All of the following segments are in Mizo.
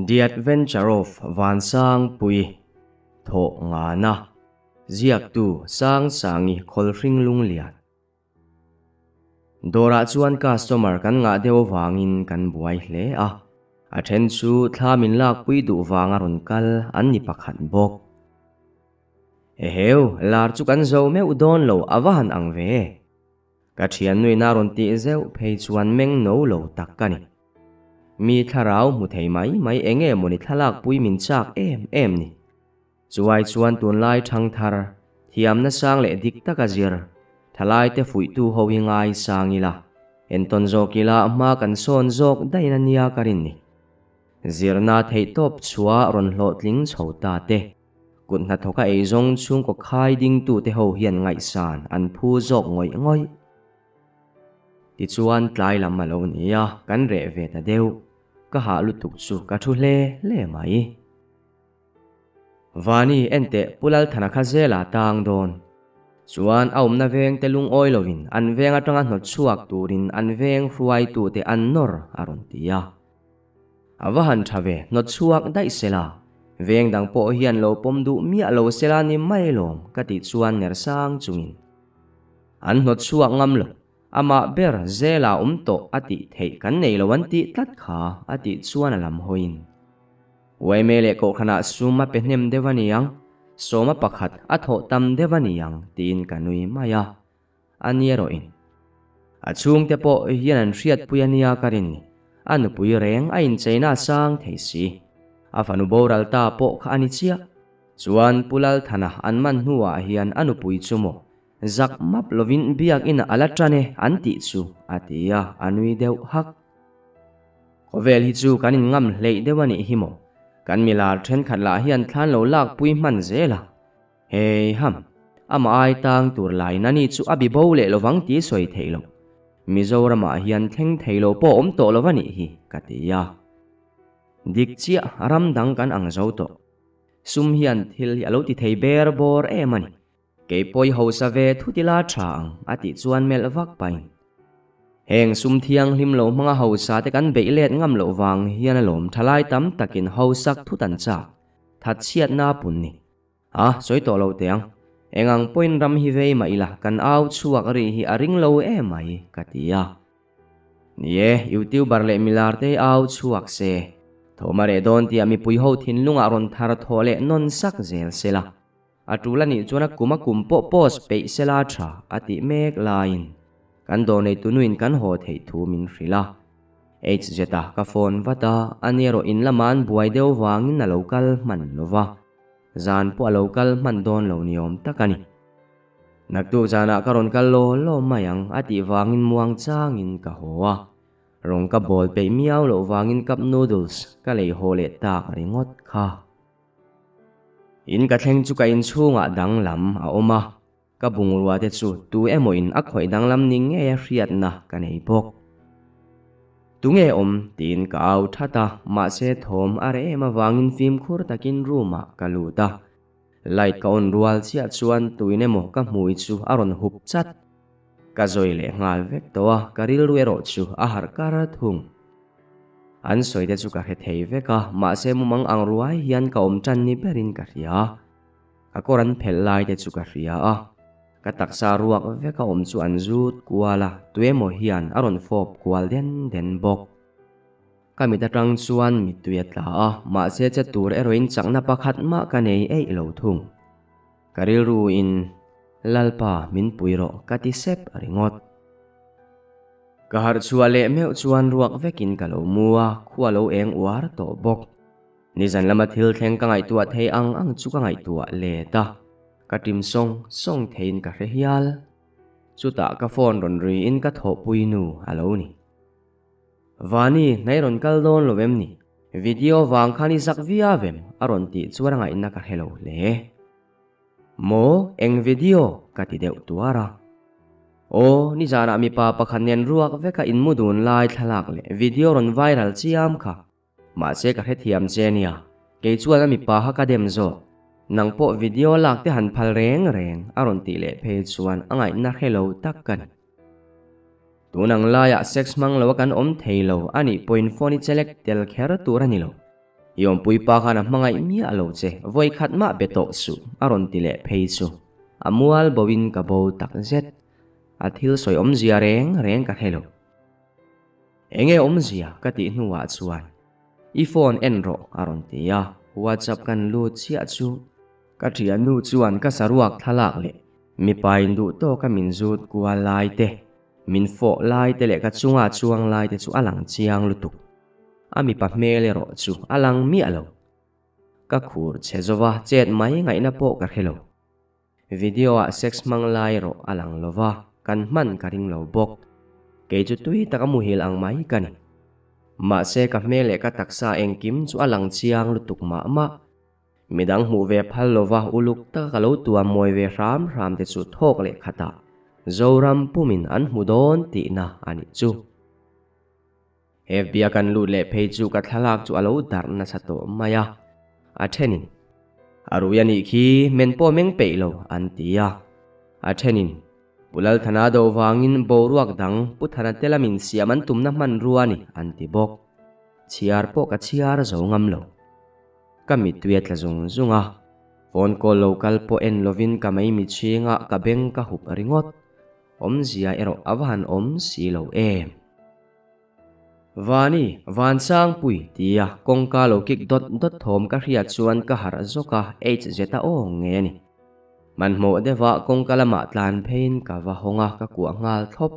The Adventure of Vansangpui Thawh Ngana Ziaktu Sangsangi Khawlhring Lunglian Dawrah chuan customer kan ngah deuh avangin kan buai hle a, a then chu thla min lakpui duh vanga rawn kal an ni pakhat bawk. Eheu, lar chu kan zo meuh dawn lo a va han ang ve. Ka thiannuina rawn tih zeuh phei chuan meng no lo tak ka ni. Mi thlarau hmu thei mai mai enge mawni thlalak pui min chak em em ni. Chuai chuan tunlai thangthar, thiamna sang leh dik taka zir, thalaite fuihtu ho hi ngai sang ila, entawn zawk ila hma kan sawn zawk daih a nia ka rin ni. Zirna theihtawp chhuah rawn hlawhtling chho ta te. Kut hnathawka eizawng chhungkaw khai dingtute ho hian ngaihsan an phu zawk ngawih ngawih. Tichuan tlai lam a lo ni a, kan reh ve ta deuh. Ka hah lutuk chu ka thu hle hle mai. Vani, enteh Pu Lalthana kha zela tang dawn. Chuan a awmna veng te lungawi lovin an veng atanga hnawt chhuak turin an veng hruaitute an nawr a rawn ti a. A va han tha ve, hnawt chhuak daih sela, veng dang pawh hian lo pawm duh miah lo sela ni mai lawm ka tih chuan ner sang chungin an hnawt chhuak ngam lo, amah ber zela awm tawh a tih theih kan nei lo an tih tlat kha a tih chuan a lam hawiin Uaime leh kohhranah sum a pe hnem deuh a niang, sawma pakhat a thawh tam deuh a niang tiin ka nui mai a. A ni erawhin a chhungte pawh hian an hriatpui a nia ka rin ni. A nupui reng a incheina a sang thei si. A fanu boral ta pawh kha a ni chiah. Chuan Pu Lalthana an man hnuah hian a nupui chu maw zak map lovin biakinn a la tan e an tih chu a ti a, a nui deuh hak. Khawvel hi chu kan inngam hleih deuh a nih hi maw. Kan milar thenkhat lah hian thlan lo lakpui hman zel a. Hei ham, amah ai tang tur lain ani chu a bi bo leh lovang tih sawi theih loh. Mizoramah hian thleng thei lo pawh awm tawh lo a nih hi, ka ti a. Dik chiah, ram dang kan ang zo tawh. Sum hian thil hi a lo ti thei ber bawr em a ni. Kei pawh i hausa ve thutila tha ang, a tih chuan melh vak pahin. Heng sum thianghlim lo hmanga hausa te kan beih let ngam loh vang hian alawm thalai tam takin hausak thut an chak, thatchhiatna pun ni. A, sawi tawh lo teh ang. Eng ang pawhin ram hi vei mah ila, kan au chhuak ri hi a ring lo em mai, ka ti a. Ni e, YouTuber leh milar te hi au chhuak se. Thawm a reh dawn tih ah mipui ho thinlungah rawn thar thawh leh nawn sak zel se la. A tul a nih chuan a kum a kum pawh post peih se la tha a tih mek laiin kan dawr nei tunuin kan haw theih thu min hrilh a. HZ-a ka phone vat a, ani erawh in lama an buai deuh vangin a lo kal hman lo va. Zan pawh a lo kal hman dawn lo ni awm tak a ni. Naktuk zanah ka rawn kal law law mai ang a tih vangin muang changin ka haw a. Rawng ka bawl peih miau loh vangin cup noodles ka lei haw leh tak ringawt kha. In ka thleng chu ka inchhungah danglam a awm a. Ka bungrua te chu tu emaw in a khawih danglam ni ngei a hriatna ka nei bawk. Tunge awm? tiin ka au that a, mahse thawm a reh em avangin fimkhur takin room ah ka lut a. Light ka on rual chiah chuan tuin emaw ka hmui chu a rawn hup chat. Ka zawi leh nghal vek tawh a, ka rilru erawh chu a harh kar thung. An sawi te chu ka hre thei vek a, mahse mumang ang ruai hian ka awm tan ni berin ka hria. Ka kawr an phelh lai te chu ka hria a, ka taksa ruak vek a awm chu an zut kual a, tuemaw hian a rawn fawp kual den den bawk. Ka mit atang chuan mittui a tla a, mahse che tur erawhin chakna pakhat mah ka nei eih lo thung. Ka rilru in, Lalpa min pui rawh ka ti sep ringawt. Ka harh chhuah leh meuh chuan ruak vekin ka lo mu a, khua lo eng uar tawh bawk. Nizan lama thil thleng ka ngaihtuah thei ang ang chu ka ngaihtuah let a, ka ṭim sawng sawng theiin ka hre hial. Chutah ka phone rawn riin ka thawhpui nu a lo ni. Vani, hnai rawn kal dawn lo em ni? Video vang khan i zak viau em? a rawn tih chuan a ngaihna ka hre lo hle. Maw, eng video? ka ti deuh tuar a. Aw, nizanah mipa pakhat nen ruak veka inmu dun lai thlalak leh video rawn viral chiam kha. Mahse ka hrethiam che nia, kei chuan a mipa kha ka dem zawk. Nang pawh video lak te han phal reng reng a rawn tih leh phei chuan a ngaihna hre lo tak ka ni. Tun ang laiah sex hmang lo a kan awm thei lo a nih pawhin phone i chelek tel kher tur a ni lo. I awmpui pa khan a hmangaih miah lo che, vawi khat mah be tawh suh, a rawn ti leh phei chu. A mual bo in ka bo tak zet. A thil sawi awmzia reng reng ka hre lo. Enge awmzia ka tih hnuah chuan I phone en rawh a rawn ti a, WhatsApp kan lut chiah chu ka thiannu chuan ka saruak thlalak leh mipa in duh tawka min zut kual lai te, min fawh lai te leh ka chunga chuang lai te chu a lang chiang lutuk. A mipa hmel erawh chu a lang miah lo. Ka khur che zova chet mai ngaihna pawh ka hre lo. Video ah sex hmang lai erawh a lang lo va, kan hman ka ring lo bawk. Kei chu tui taka muhil ang mai ka ni. Mahse ka hmel leh ka taksa engkim chu a lang chiang lutuk mah mah. Midang hmuh ve phal lo va uluk taka ka lo tuam mawi ve hram hram te chu thawk leh khatah Zoram pumin an hmu dawn tihna a nih chu. FB a kan lut leh phei chu ka thlalak chu a lo darh nasa tawh mai a, a thenin, A rui a nih khi, men pawh meng peih lo, an ti a. A thenin, Pu Lalthana do vangin boruak dang Pu Thana te lamin siam an tumna hmanrua a ni, an ti bawk. Chhiar pawh ka chhiar zo ngam lo. Ka mittui a tla zung zung a, phone call lo kal pawh en lovin ka maimi chhingah ka beng ka hup ringawt. Awmzia erawh a va han awm si lo em. Vani, Vansangpui tia kawngka lo kik dawt dawt thawm ka hriat chuan ka harh zawk a, HZ a aw ngei a ni. Hmanhmawh deuhah kawngka lamah tlan pheiin ka va hawng a, ka kuah nghal thlawp.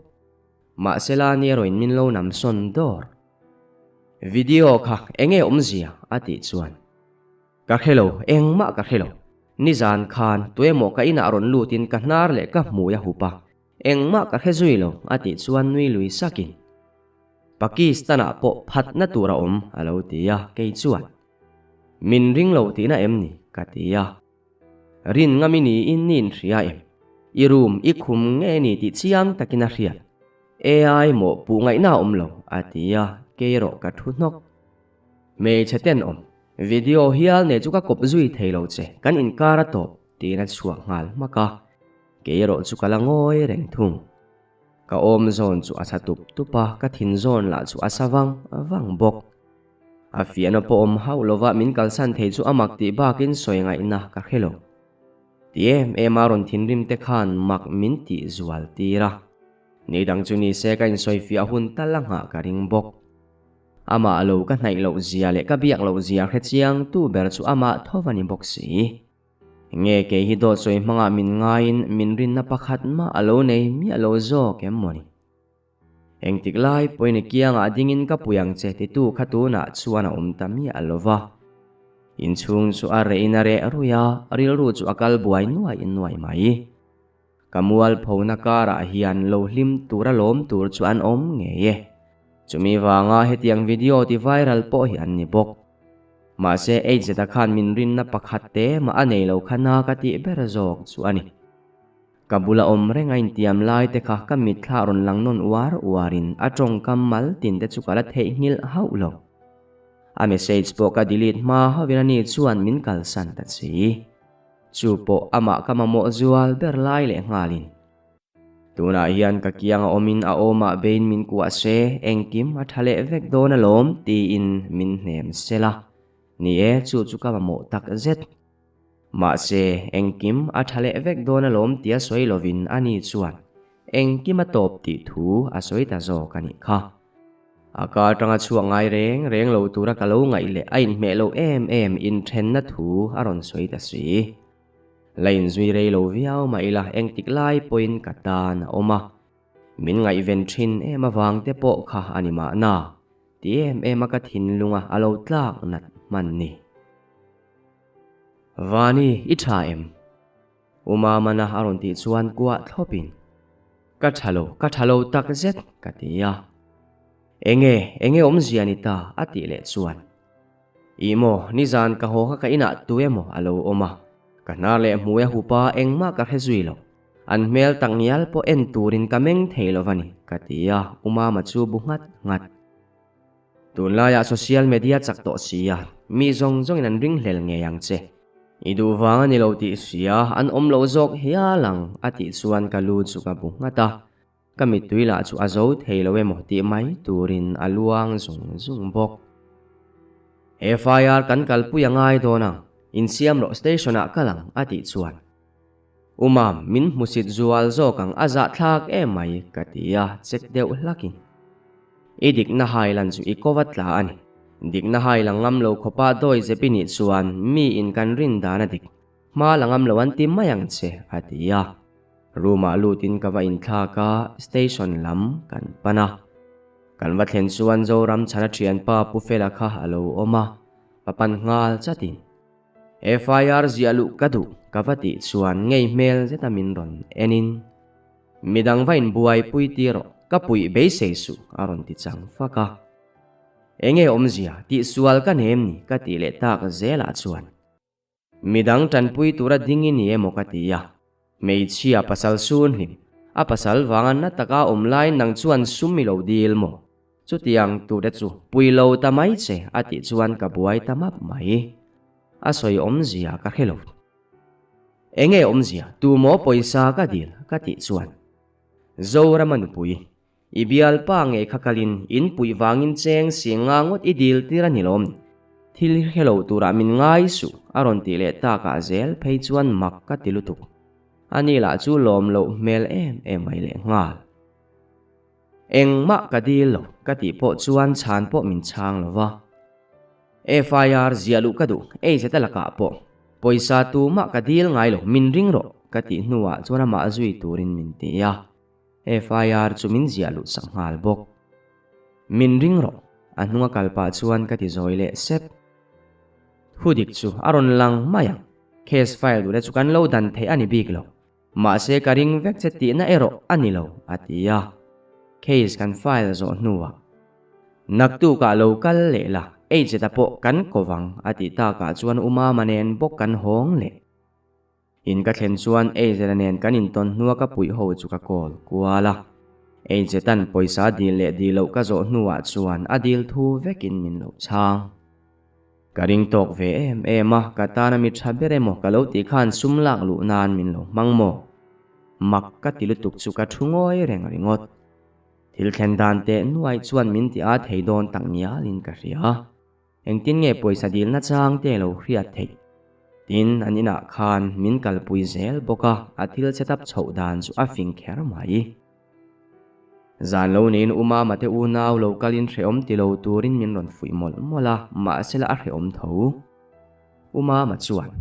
Mahsela ni erawhin min lo nam sawn dawr. Video kha enge awmzia? a tih chuan. Ka hre lo, engmah ka hre lo. Nizan khan tuemaw ka inah rawn lutin ka hnar leh ka hmui a hup a, Engmah ka hre zui lo, a tih chuan nui lui sakin, Pakistan-ah pawh phatna tur a awm, a lo ti a, kei chuan, Min ring lo tihna em ni? ka ti a. Rin ngam i niin ni inhria em? I room i khum nge ni tih chiang takin a hriat. AI mawh puh ngaihna a awm lo, a ti a, kei erawh ka thu hnawk. Hmeichhe tenawm, video hial nei chu ka kawp zui thei lo che, kan inkar a tawp, tiin a chhuak nghal hmak a. Kei erawh chu ka la ngawi reng thung. Ka awm zawn chu a sa tup tup a, ka thin zawn lah chu a sa vang vang bawk. A fiahna pawh awm hauh lova min kalsan thei chu a mak tih bakin sawi ngaihna ka hre lo. Ti em em a rawn thinrim te khan mak min tih zual tir a. Ni dang chu ni se ka insawifiah hun tal a nghah ka ring bawk. Amah lo ka hnaih loh zia leh ka biak loh zia hre chiang tu ber chu amah tho va ni bawk si. Nge kei hi dawt sawi hmangah min ngaiin min rinna pakhat mah a lo nei miah lo zawk em mawni? Engtik lai pawhin i kiangah dingin ka pui ang che titu kha tunah chuan a awm ta miah lo va. Inchhung chu a reh in a reh rui a, rilru chu a kal buai nuai nuai mai. Ka mualphona karah hian lo hlim tura lawm tur chu an awm ngei e. Chumi vanga hetiang video ti viral pawh hi an ni bawk. Mahse HZ-a khan min rinna pakhat te mah a nei lo kha na ka tih ber zawk chu a ni. Ka bula awm reng a intiam lai te kha ka mitthla rawn lang nawn uar uarin a tawngkam mal tin te chu ka la theihnghilh hauh lo. A message pawh ka delete hma hauhin ani chuan min kalsan ta si. Chu pawh amah ka mamawh zual ber lai leh nghalin. Tunah hian ka kianga awmin a awmah bein min kuah se, engkim a tha leh vek dawn alawm tiin min hnem sel a. Ni e, chu chu ka mamawh tak zet. Mahse, engkim a tha leh vek dawn alawm tia sawi lovin ani chuan engkim a tawp tih thu a sawi ta zawk a nih kha. A ka atanga chhuak ngai reng reng lo tura ka lo ngaih leh a inhmeh lo em em inthenna thu a rawn sawi ta si. La inzui rei lo viau mah ila engtik lai pawhin ka tan a awm a, min ngaihven thin em avang te pawh kha a ni mahna ti em em a ka thinlunga a lo tlak nat hman ni. Vani, i tha em? U Mamana a rawn tih chuan kuah thlawpin, Ka tha lo, ka tha lo tak zet, ka ti a. Enge, enge awmzia ni ta? a tih leh chuan, Ih maw, nizan ka haw kha ka inah tu emaw a lo awm a, ka hnar leh hmui a hup a, engmah ka hre zui lo. An hmel tak ngial pawh en turin ka meng thei lo va ni, ka ti a, U Mama chu bu nghat nghat. Tunlaiah social media chak tawh sia, mi zawng zawngin an ringhlel ngei ang che. I duh vang a ni lo tih hria, an awm lo zawk hial ang, a tih chuan ka lu chu ka bu nghat a. Ka mittui lah chu a zo thei lo emaw tih mai turin a luang zung zung bawk. FIR kan kalpui a ngai dawn ang, insiam rawh station ah kal ang a tih chuan. U Mam, min hmusit zual zawk ang a zahthlak em mai ka ti a, chek deuh hlakin. I dikna hailan chu i kova tla a ni. Dikna hailang ngam lo khawpa dawi zep i nih chuan mi in kan rin dan a dik. Hma la ngam lo an ti mai ang che a ti a. Room ah lutin ka va inthlak a, station lam kan pan a. Kan va thlen chuan Zoram chhana thianpa Pu Fela kha a lo awm a, pa pan nghal chatin. FIR ziah luh ka duh ka va tih chuan ngei hmel zeta min rawn en in, Midang va inbuaipui ti rawh, ka puih beisei suh a rawn ti chang fak a. Enge awmzia tihsual ka nem ni ka tih leh tak zelah chuan. Midang tanpui tura ding i ni emaw ka ti a. Hmeichhia pasal sun hlim, a pasal vanga na taka awm laiin nang chuan sum i lo dil maw? Chutiang ture chu pui lo ta mai che a tih chuan ka buai ta map mai. A sawi awmzia ka hre lo. Enge awmzia, tu maw pawisa ka dil ka tih chuan. Zorama nupui, I bialpa ngei kha kalin in puih vangin cheng si nga ngawt i dil tir a ni lawm ni? Thil hre lo turah min ngai suh a rawn tih leh takah zel phei chuan mak ka ti lutuk. Ani lah chu lawm loh hmel em em mai leh nghal. Engmah ka dil lo ka tih pawh chuan chhan pawh min chhang lo va. FIR ziah luh ka duh, ei zeta lakah pawh pawisa tumah ka dil ngai lo, min ring rawh ka tih hnuah chuan amah zui turin min ti a. FIR chu min ziah luh sak nghal bawk. Min ring rawh, a hnunga kal pah chuan ka ti zawi leh sep. Thu dik chu a rawn lang mai ang, case file duhte chu kan lo dan theih a ni bik lo. Mahse ka ring vek che tihna erawh a ni lo, a ti a. Case kan file zawh hnuah, Naktukah lo kal leh la, H-a pawh kan ko vang, a tih takah chuan U Mama nen bawk kan hawng leh. In ka thlen chuan Eizela nen kan intawn hnua ka puih ho chu ka call kual a. Eizetan pawisa dil leh dil loh ka zawh hnuah chuan a dil thu vekin min lo chhang. Ka ring tawk ve em em a, ka tana mi tha ber emaw ka lo tih khan sum lak luh nan min lo hmang maw? Mak ka ti lutuk chu ka thu ngawi reng ringawt. Thil thlen dan teh nuai chuan min ti a thei dawn tak ngialin ka hria. Engtin nge pawisa dilna chang te lo hriat theih? Tin, an inah khan min kalpui zel bawk a, a thil set up chhoh dan chu a fing kher mai. Zan lo neiin U Mama te unau lo kalin hrehawm ti lo turin min rawn fuih mawlh mawlh a, mahsela a hrehawm tho. U Mama chuan,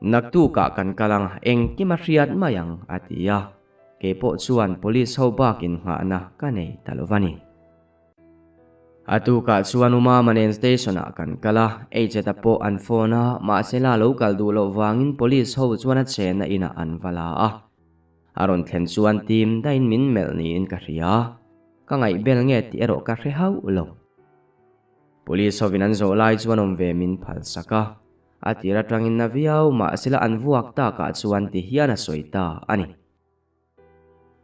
Naktukah kan kal ang, engkim a hriat mai ang, a ti a, keipawh chuan police ho bakin nghahna ka nei ta lo va ni. A tukah chuan U Mama nen station ah kan kal a, Agent-a pawh an phone a, mahse la lo kal duh loh vangin police ho chuan a chenna inah an va la a. A rawn thlen chuan tim daiin min melh niin ka hria, ka ngaihbel nge tih erawh ka hre hauh lo. Police hovin an zawh lai chuan awm ve min phalsak a, a tir atangin na viau mahse la an vuak takah chuan ti hian a sawi ta a ni.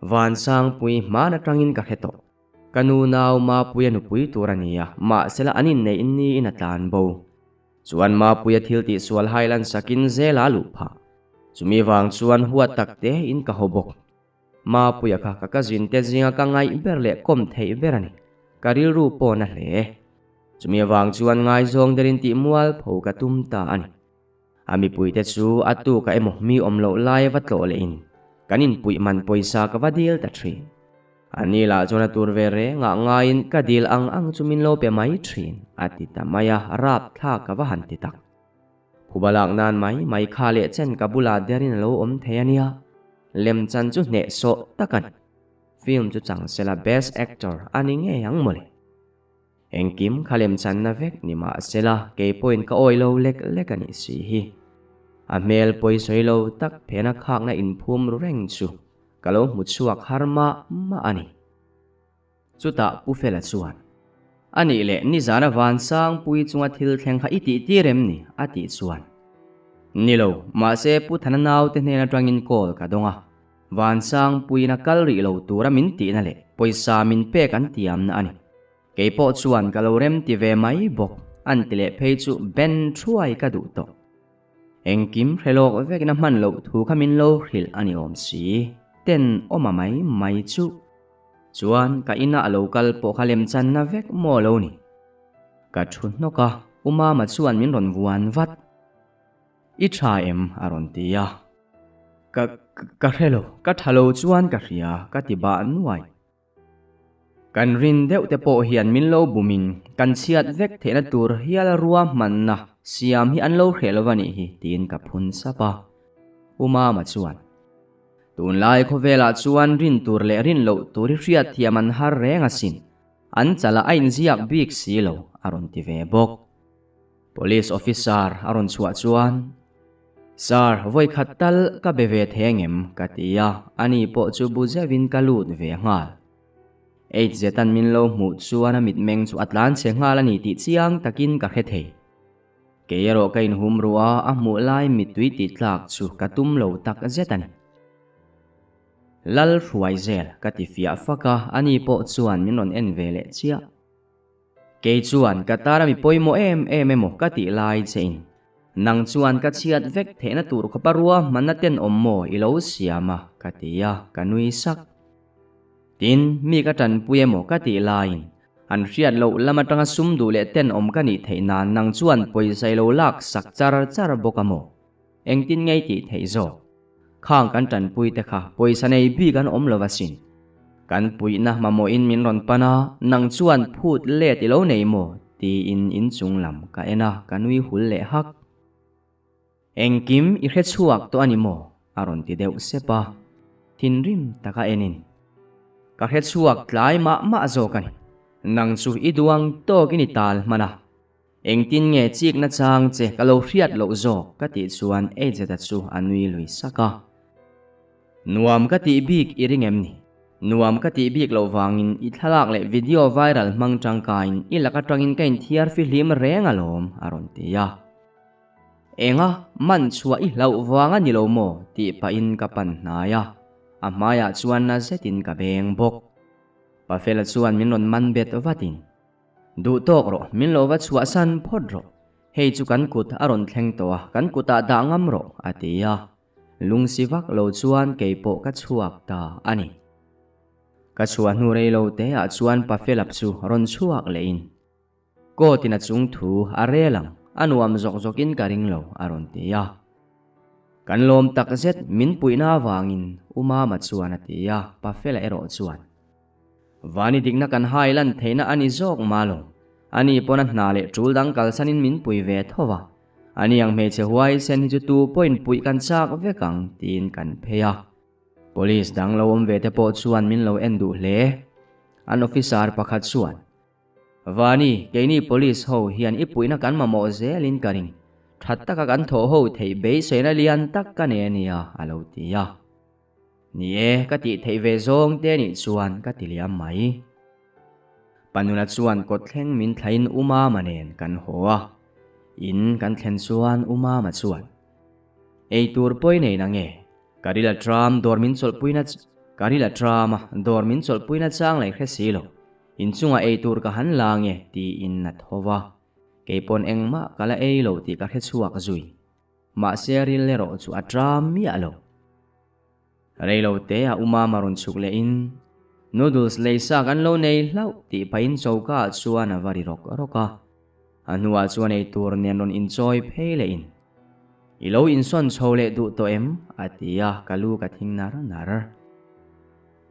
Vansangpui hman atangin ka hre tawh. Ka nu nau Mapuia nupui tur a ni a, mahsela an inneih niin a tlan bo. Chuan Mapuia thil tihsual hailan sakin zela a luh phah. Chumi vang chuan huat tak tein ka haw bawk. Mapuia kha ka cousin te zinga ka ngaih ber leh kawm theih ber a ni. Ka rilru pawn a hle. Chumi avang chuan ngaizawng derin tih mualpho ka tum ta a ni. A mipuite chu a tuk a emaw mi awm loh lai va tlawh leh in kan inpuih man pawisa ka va dil ta thin. A ni lah chuan a tur ve reng ah ngaiin ka dil ang ang chu min lo pe mai thin a ti ta mai a, rap thlak ka va han ti tak. Phuba lak nan mai mai kha leh chen ka bulah der in a lo awm thei a nia. Lemchan chu hnehsawh tak a ni. Film chu chang sela best actor a ni ngei ang mawle. Engkim kha lemchanna vek ni mahsela kei pawhin ka awi lo lek lek a nih si hi. A hmel pawi sawi lo tak phena khakna inphum ru reng chu ka lo hmu chhuak har mah mah a ni. Chutah Pu Fela chuan, A nih leh nizana Vansangpui chunga thil thleng kha i tih tir em ni? a tih chuan, Ni lo, mahse Pu Thana naute hnen atangin call ka dawng a, Vansangpuiin a kal rih lo tura min tihna leh pawisa min pek an tiamna a ni. Kei pawh chuan ka lo rem ti ve mai bawk, an ti leh phei chu ben thuai ka duh tawh. Engkim hre lawk vekna hman loh thu kha min lo hrilh a ni awm si, ten awm a mai mai chu. Chuan ka inah a lo kal pawh kha lemchanna vek maw lo ni. Ka thu hnawk a. U Mama chuan min rawn vuan vat. I tha em? a rawn ti a. Ka, ka hre lo, ka tha lo chuan ka hria, ka ti bah nuai. Kan rin deuh te pawh hian min lo bumin kan chhiat vek theihna tur hial ruahmanna siam hi an lo hreh lo va nih hi, tiin ka phun sap a. U Mama chuan, Tunlai khawvelah chuan rin tur leh rin loh tur hi hriat thiam an har reng asin, an chalah a inziak bik si lo, a rawn ti ve bawk. Police officer a rawn chhuah chuan, Sir, vawi khat tal ka be ve thei angem? ka ti a, ani pawh chu bu zeuhin ka lut ve nghal. Hz-an min lo hmuh chuan a mitmeng chu a tlan chhe nghal a ni tih chiang takin ka hre thei. Kei erawh ka inhum ruh a, a hmuh lai mittui tih tlak chu ka tum lo tak zet a ni. Lal hruai zel ka ti fiah fak a, ani pawh chuan min rawn en ve leh chiah. Kei chuan ka tana mi pawimawh em em emaw ka tih lai che in, nang chuan ka chhiat vek theihna tur khawpa ruahmanna tenawm maw i lo siam a, ka ti a, ka nui sak. Tin, mi ka tanpui emaw ka tih laiin, an hriat loh lam atanga sum duh leh tenawm ka nih theih nan nang chuan pawisa i lo lak sak char char bawk a maw? Engtin ngei tih theih zawk? Khang kan tanpui te kha pawisa nei bik an awm lo asin. Kan puihna mamawhin min rawn pan a, nang chuan phut let i lo nei maw? tiin inchung lam ka en a, ka nui hul leh hak. Engkim i hre chhuak tawh a ni maw? a rawn ti deuh sep a, thinrim taka enin. Ka hre chhuak tlai mah mah zawk a ni. Nang chu i duang tawkin i tal hman a. Engtin nge chikna chang che ka lo hriat loh zawk ka tih chuan Ejeta chu a nui lui sak a. Nuam ka tih bik i ring em ni? Nuam ka tih bik loh vangin i thlalak leh video viral hmang tangkaiin i lak atangin ka inthiar fihlim reng alawm a rawn ti a. Enga man chhuah i hlauh vang a ni lo maw tih pahin ka pan hnai a, a hmaiah chuan na zetin ka beng bawk. Pafela chuan min rawn man bet vatin. Duh tawk rawh, min lo va chhuahsan phawt rawh. Hei chu kan kut a rawn thleng tawh a, kan kutah dah ngam rawh, a ti a. Lungsi vak lo chuan kei pawh ka chhuak ta a ni. Ka chhuah hnu rei lo te ah chuan pa Felap chu rawn chhuak lehin, Court in a chung thu a rel ang, a nuam zawk zawkin ka ring lo, a rawn ti a. Kan lawm tak zet min puihna avangin U Mama chuan a ti a, pa Fela erawh chuan, Vani dikna kan hai lan theihna a ni zawk mah lo. Ani pawn a hna leh tul dang kalsanin min pui ve tho va. Ani ang hmeichhe huaisen hi chu tu pawhin puih kan chak vek ang tiin kan phei a. Police dang lo awm ve te pawh chuan min lo en duh hle. An officer pakhat chuan, Vani, keini police ho hian i puihna kan mamawh zelin ka ring. Tha taka kan thawh ho theih beiseina lian tak ka nei a nia, a lo ti a. Ni e, ka tih theih ve zawng te nih chuan ka ti liam mai. Panuna chuan kawt thleng min thlain U Mama nen kan haw a. In kan thlen chuan U Mama chuan, Ei tur pawi nei na nge? Ka ril a tram dawr min chawlhpuina Ka ril a tram a, dawr min chawlhpuina chang leh hre si lo. Inchungah ei tur ka han la nge? tiin a tho va. Kei pawn engmah ka la ei lo tih ka hre chhuak zui. Mahse ril erawh chu a tram miah lo. Rei lo te a Umama rawn chhuk leh in, Noodles lei sa kan lo nei hlauh tih pahin choka ah chuan a va ri rawk rawk a. A hnuah chuan ei tur nen rawn inchawi phei leh in, I lo insawn chho leh duh tawh em? a ti a, ka lu ka thing nar nar.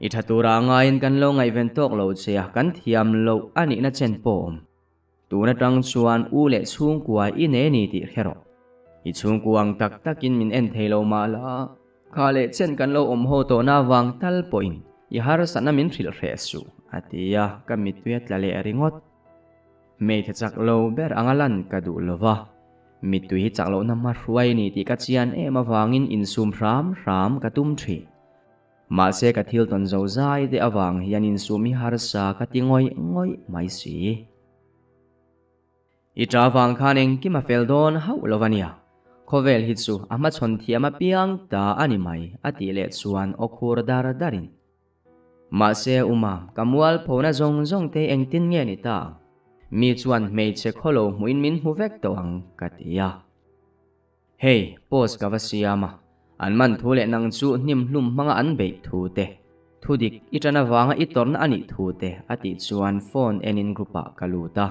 I tha turah ngaiin kan lo ngaihven tawk lo che a, kan thiam loh a nihna chen pawh awm. Tun atang chuan u leh chhungkua i nei a ni tih hre rawh. I chhungkua ang tak takin min en thei lo mah la, kha leh chen kan lo awm haw tawhna avang tal pawhin i harsatna min hrilh hreh suh, a ti a, ka mittui a tla leh ringawt. Hmeichhe chak lo ber anga lan ka duh lo va, mittui hi chak lohna hma hruai a ni tih ka chian em avangin insum hram hram ka tum thin. Mahse ka thil tawn zo zai te avang hian insum hi harsa ka ti ngawih ngawih mai si. I ṭa vang khan engkim a fel dawn hauh lo a nia, khawvel hi chu a hmachhawn thiam apiang ta a ni mai a tih leh chuan aw khur dar darin. Mahse Umam, ka mualphona zawng zawng te engtin nge ni ta ang? Mi chuan hmeichhe khawlo hmuhin min hmu vek tawh ang ka ti a. Hei, post ka va siam a, an man thu leh nang chu hnim hlum hmanga an beih thu te, thu dik i ṭan avanga i tawrhna a nih thu te a tih chuan phone enin group ah ka lut a.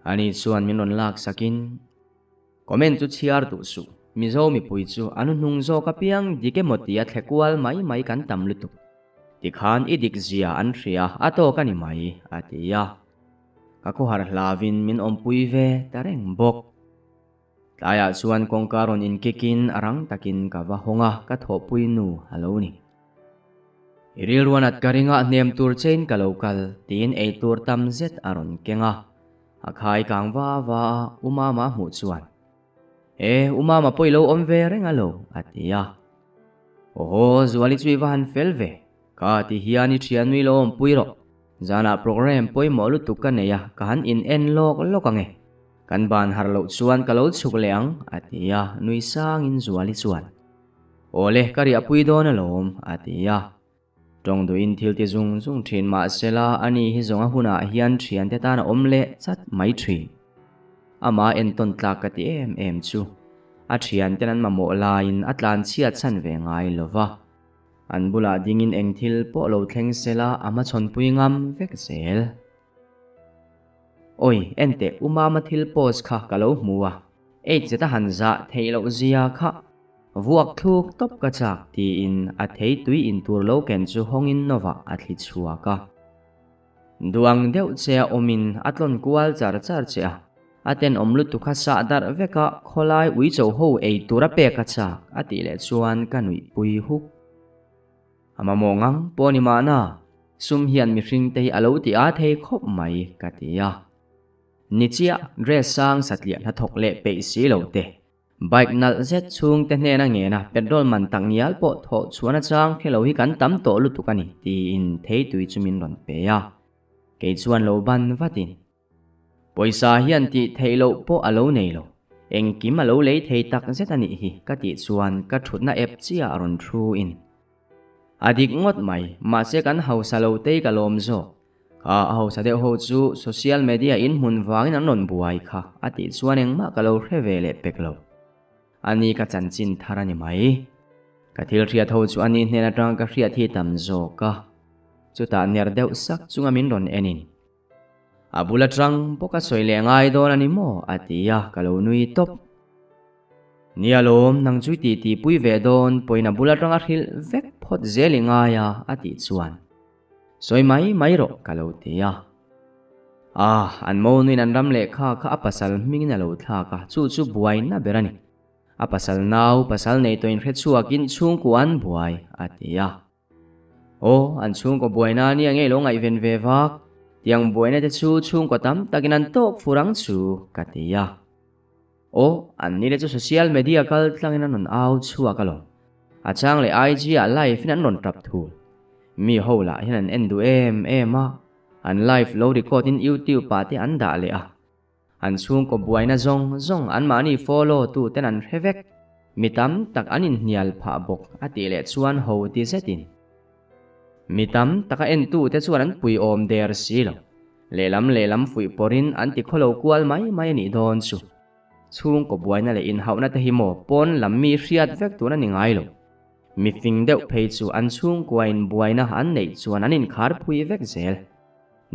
Ani chuan min rawn lak sakin, Comment chu chhiar duh suh, Mizo mipui chu a hnuhnung zawk apiang dik emaw tia thle kual mai mai kan tam lutuk. Tikhan i dik zia an hria a tawk a ni mai, a ti a. Ka khawhar hlauvin min awmpui ve ta reng bawk. Tlaiah chuan kawngka rawn inkikin a rang takin ka va hawng a, ka thawhpui nu a lo ni. I rilruan at ka ring a, hnem tur chein ka lo kal, tiin eitur tam zet a rawn keng a. A khai kang va va a, U Mama hmuh chuan, E, U Mama pawh i lo awm ve reng a lo, a ti a. Awhaw, Zuali chu i va han fel ve, ka ti hian i thiannu i lo awmpui rawh. Zanah programme pawimawh lutuk ka nei a, ka han in en lawk lawk ang e. Kan ban harh loh chuan ka lo chhuk leh ang, a ti a, nui sangin Zuali chuan, Awle, ka riahpui dawn alawm, a ti a. Tawng duhin thil ti zung zung thin mah sela ani hi zawng a hunah hian thiante tan a awm leh chat mai thin. Amah entawn tlak ka ti em em chu a thianten an mamawh laiin a tlanchhiat chhan ve ngai lo va. An bulah dingin eng thil pawh lo thleng sela a hmachhawnpui ngam vek zel. Awi, enteh U Mama thil post kha ka lo hmu a, eight zeta han zah theih loh zia kha. Vuak thluk tawp ka chak tiin a thei tui in tur lo ken chu hawngin novah a thli chhuak a. Duang deuh che a awmin a tlawn kual char char che a, a tenawm lutuk kha sah darh vek a khawlai uicho ho ei tur a pek a chak a tih leh chuan ka nuihpui huk. A mamawh ngang pawh ni mahna, sum hian mihring te hi a lo ti a thei khawp mai ka ti a. Ni chiah dress sang satliah hnathawk leh peih si lo te. Bike nalh zet chhungte hnena ngena petrol man tak ngial pawh thawh chhuan achang khelo hi kan tam tawh lutuk a ni tiin theitui chu min rawn pe a. Kei chuan lo ban vatin. Pawisa hian tih theih loh pawh a lo nei lo. Engkim a lo lei thei tak zet a nih hi ka tih chuan ka thutna ep chiah a rawn thu in. A dik ngawt mai, mahse kan hausa lo tei ka lawm zawk. Kha a hausa deuh ho chu social media in hmun vangin an rawn buai kha a tih chuan engmah ka lo hre ve leh pek lo. Ani ka chanchin thar a ni mai. Ka thil hriat ho chu ani hnen atang ka hriat hi tam zawk a. Chutah ner deuh sak chunga min rawn en in. A bul atang bawk a sawi leh ngai dawn a ni maw a ti a, ka lo nui tawp. Nia lawm, nang chu i titi pui ve dawn pawhin a bul atanga hrilh vek phawt zel i ngai a a tih chuan. Sawi mai mai rawh ka lo ti a. Ah, an monuin an ram lehkha kha a pasal hmingin a lo thlak a, chu chu buaina ber a ni. A pasal nau, pasal nei tawhin hre chhuakin chhungkua an buai, a ti a. Aw, an chhungkaw buaina nia ngei lo ngaihven ve vak, tiang buaina te chu chhungkaw tam takin an tawk fur ang chu, ka ti a. Aw, an ni le chu social media kal tlangin an rawn au chhuak alawm. A chang leh IG ah live in an rawn tap thul. Mi ho lah hian an en duh em em a, an live lo record in YouTube ah te an dah leh a. An chhungkaw buaina zawng zawng anmahni follow tu ten an hre vek. Mi tam tak an inhnial phah bawk a tih leh chuan ho ti zetin. Mi tam taka entu te chuan an puiawm der si lo. Lehlam lehlam fuih pawrin an ti khawlo kual mai mai a nih dawn chu. Chhungkaw buaina leh inhauhna te hi maw pawn lam mi hriat vek tun a ni ngai lo. Mi fing deuh phei chu an chhungkuain buaina an neih chuan an inkhar phui vek zel.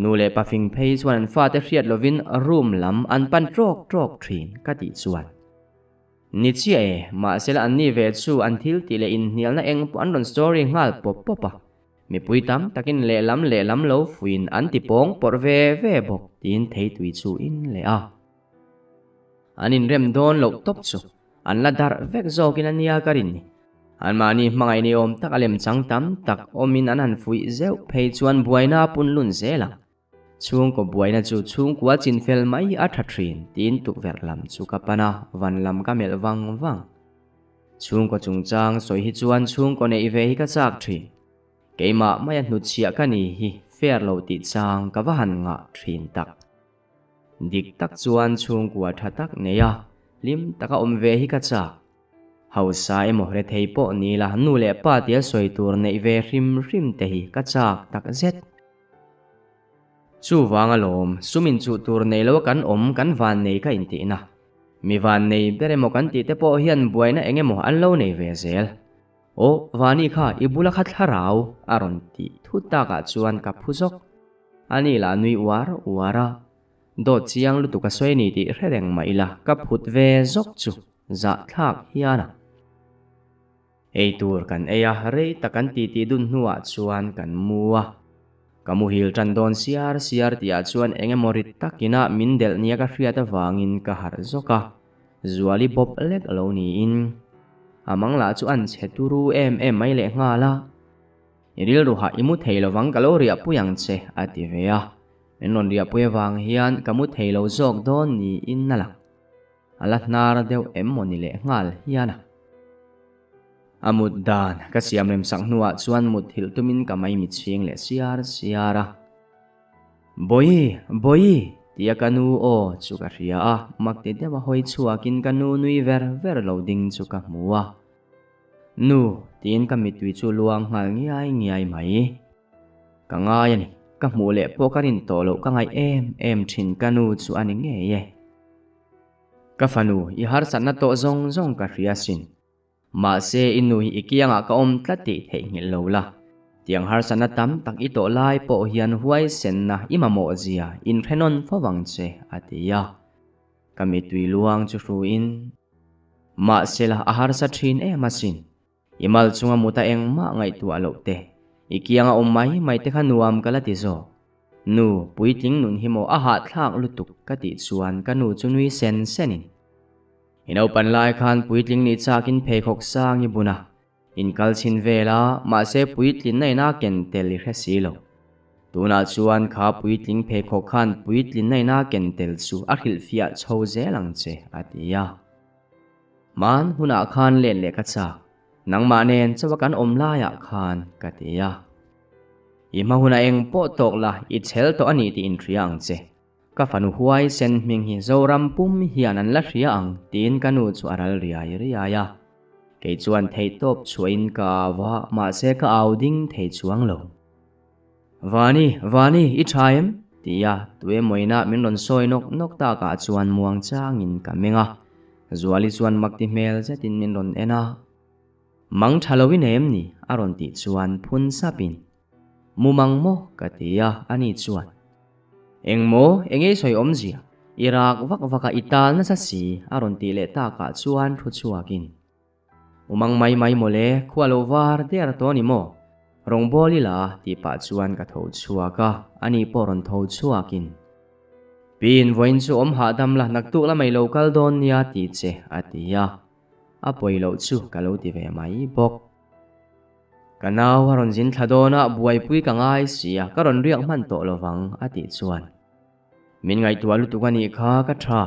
Nu leh pa fing phei chuan an fate hriat lovin room lam an pan trawk trawk thin ka tih chuan. Ni chiah e, mahsela anni ve chu an thil tih leh inhnialna eng pawh an rawn story nghal pawp pawp a. Mipui tam takin lehlam lehlam lo fuiin an ti pawng pawrh ve ve bawk tiin theitui chu in leh a. An inrem dawn loh tawp chu an la darh vek zawkin a nia ka rin ni. Anmahni hmangaih ni awm tak a lemchang tam tak awmin an han fuih zeuh phei chuan buaina a pun lun zel ang. Chhungkaw buaina chu chhungkua chinfel mai hi a tha thin tiin tukverh lam chu ka pan a, van lam ka melh vang vang. Chhungkaw chungchang sawi hi chuan chhungkaw neih ve hi ka chak thin. Keimah maia hnutchhiah ka ni hi fair lo tih chang ka va han ngah thin tak. Dik tak chuan chhungkua tha tak nei a, hlim taka awm ve hi ka chak. Hausa emaw rethei pawh ni la nu leh pa tia sawi tur neih ve hrim hrim te hi ka chak tak zet. Chuvang alawm, sum inchuh tur nei lo a kan awm kan van nei ka intihna. Mi van nei ber emaw kan tih te pawh hian buaina eng emaw an lo nei ve zel. Aw, Vani kha i bula kha thlarau a rawn tih thut takah chuan ka phu zawk. Ani lah nui uar uar a. Dawt chiang lutuk a sawi ni tih hre reng mah ila ka phut ve zawk chu zahthlak hian a. Ei tur kan ei a, rei tak kan titi dun hnuah chuan kan mu a. Ka muhil tan dawn siar siar tihah chuan eng emaw rit takin a min delh nia ka hriat avangin ka harh zawk a. Zuali bawp lek lo niin a mang lah chu an chhe turu em em mai lehnghal a. I rilru hah i mu thei lovang ka lo riahpui ang che a ti ve a. Min rawn riahpui avang hian ka mu thei lo zawk dawn niin a lang. A la hnar deuh em maw ni leh nghal hian a. A mut dan ka siam rem sak hnuah chuan mut thilh tumin ka maimi chhing leh siar siar a. Bawihi, Bawihi! tia ka nu aw chu ka hria a, mak ti deuha hawi chhuakin ka nu nui ver ver lo ding chu ka hmu a. Nu, tiin ka mittui chu luang nghal ngiai ngiai mai. Ka ngai a ni, ka hmuh leh pawh ka rin tawh loh ka ngaih em em thin ka nu chu a ni ngei e. Ka fanu, i harsatna tawh zawng zawng ka hria sin. Mahse i nu hi i kiangah ka awm tlat tih theihnghilh lo la. Tiang harsatna tam tak i tawh lai pawh hian huaisenna i mamawh zia inhrenawn fo vang che, a ti a. Ka mittui luang chu hruin, Mahsela a harsa thin em asin. I mal chunga muta engmah ngaihtuah loh te, i kianga awm mai mai te kha nuam ka la ti zawk. Nu, puitling nun hi maw a hahthlak lutuk ka tih chuan ka nu chu nui sen senin, I naupan lai khan puitling nih chakin pheikhawk sang i bun a, Inkal chhin vel a, mahse puitlinna ina ken tel i hre si lo. Tunah chuan kha puitling pheikhawk khan puitlinna ina ken tel chu a hrilhfiah chho zel ang che, a ti a. Hman hunah khan let leh ka chak, nangmah nen chawa kan awm laiah khan, ka ti a. I hma hunah eng pawh tawk la, i chhel tawh a ni tih inhria ang che. Ka fanu huai sen hming hi Zoram pum hian an la hria ang tiin ka nu chu a ral riai riai a. Kei chuan theihtawp chhuahin ka au a, mahse ka au ding thei chuang lo. Vani, Vani, i tha em? tia tuemawiina min rawn sawi nawk nawk takah chuan muang changin ka meng a. Zuali chuan makti hmel zetin min rawn en a. Mang tha lo i nei em ni? a rawn tih chuan phun sapin. Mumang maw? ka ti a, ani chuan. Eng maw? Eng ei sawi awmzia? I rak vak vak a, i tal nasa si, a rawn tih leh takah chuan thu chhuakin. Mumang mai mai mawle, khua lo var der tawh a ni maw? Rawngbâwl ila, tih pah chuan ka tho chhuak a, ani pawh rawn tho chhuakin. Piin vawiin chu awm hahdam la, naktuk lamah i lo kal dawn nia ti che, a ti a. A pawi loh chu ka lo ti ve mai bawk. Ka nau a rawn zin thla dawn a, buaipui ka ngai si a, ka rawn riak hman tawh lo vang, a tih chuan. Min ngaihtuah lutuk a nih kha, ka tha.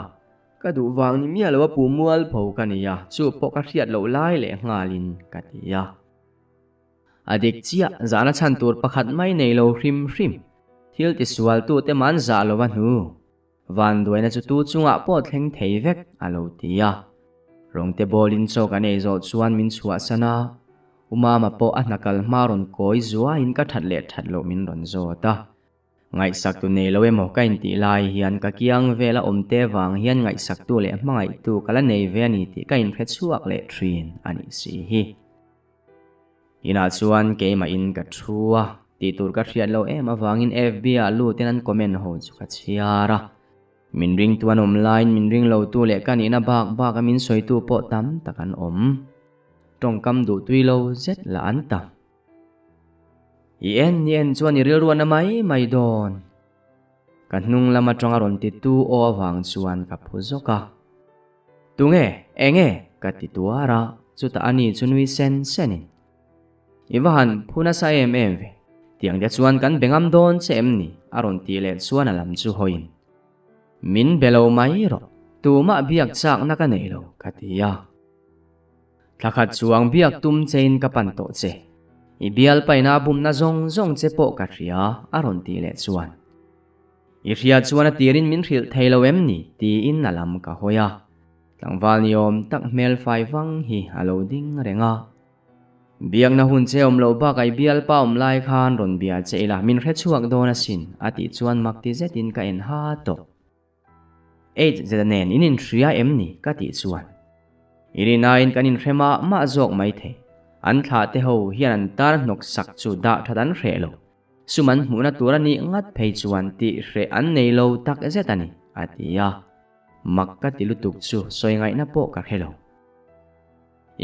Ka duh vang ni miah lo a pu mualpho ka ni a, chu pawh ka hriat loh lai leh nghalin ka ti a. A dik chiah, zahna chhan tur pakhat mai nei lo hrim hrim. Thil tisualtute man zah lo a hnu. Vanduaina chu tu chungah pawh thleng thei vek a lo ti a. Rawngte bawlin chaw kan ei zawh chuan min chhuahsan a, U Mama pawh a hna kal hma rawn kawi zuaiin ka that leh that loh min rawn zawt a. Ngaihsaktu nei lo emaw ka intih lai hian ka kiang vela awmte vang hian ngaihsaktu leh hmangaihtu ka la nei ve a ni tih ka inhre chhuak leh thin a nih si hi. Inah chuan keimahin ka thu a, tih tur ka hriat loh em avangin FB ah lutin an comment ho chu ka chhiar a. Min ringtu an awm laiin min ring lotu leh ka nihna bak baka min sawitu pawh tam tak an awm. Tawngkam duh tui lo zet lah an tam. I en i en chuan i rilruahna mai mai dawn. Ka hnung lam atanga rawn titu aw avang chuan ka phu zawk a. Tunge? Enge? ka ti tuar a, chutah ani chu nui sen senin, I va han phu nasa em em ve, tiang te chuan kan be ngam dawn che em ni? a rawn tih leh chuan a lam chu hawiin, Min be lo mai rawh, tumah biak chakna ka nei lo, ka ti a. Thla khat chuang biak tum chein ka pan tawh che. I bialpaina bumna zawng zawng che pawh ka hria, a rawn tih leh chuan. I hria chuan a tirin min hrilh thei lo em ni? tiin a lam ka hawi a. Tlangval ni awm tak hmel fai vang hi a lo ding reng a. Biakna hun che awm loh bakah i bialpa awm lai khan rawn bia che ila min hre chhuak dawn asin, a tih chuan mak ti zetin ka en ha tawh. Eight zeta nen in inhria em ni? ka tih chuan. I rinain kan inhre mah mah zawk mai thei. An thlah te ho hian an tar hnawk sak chu dah that an hreh lo. Sum an hmuhna tur a nih ngat phei chuan tih hreh an nei lo tak zet a ni, a ti a. Mak ka ti lutuk chu sawi ngaihna pawh ka hre lo.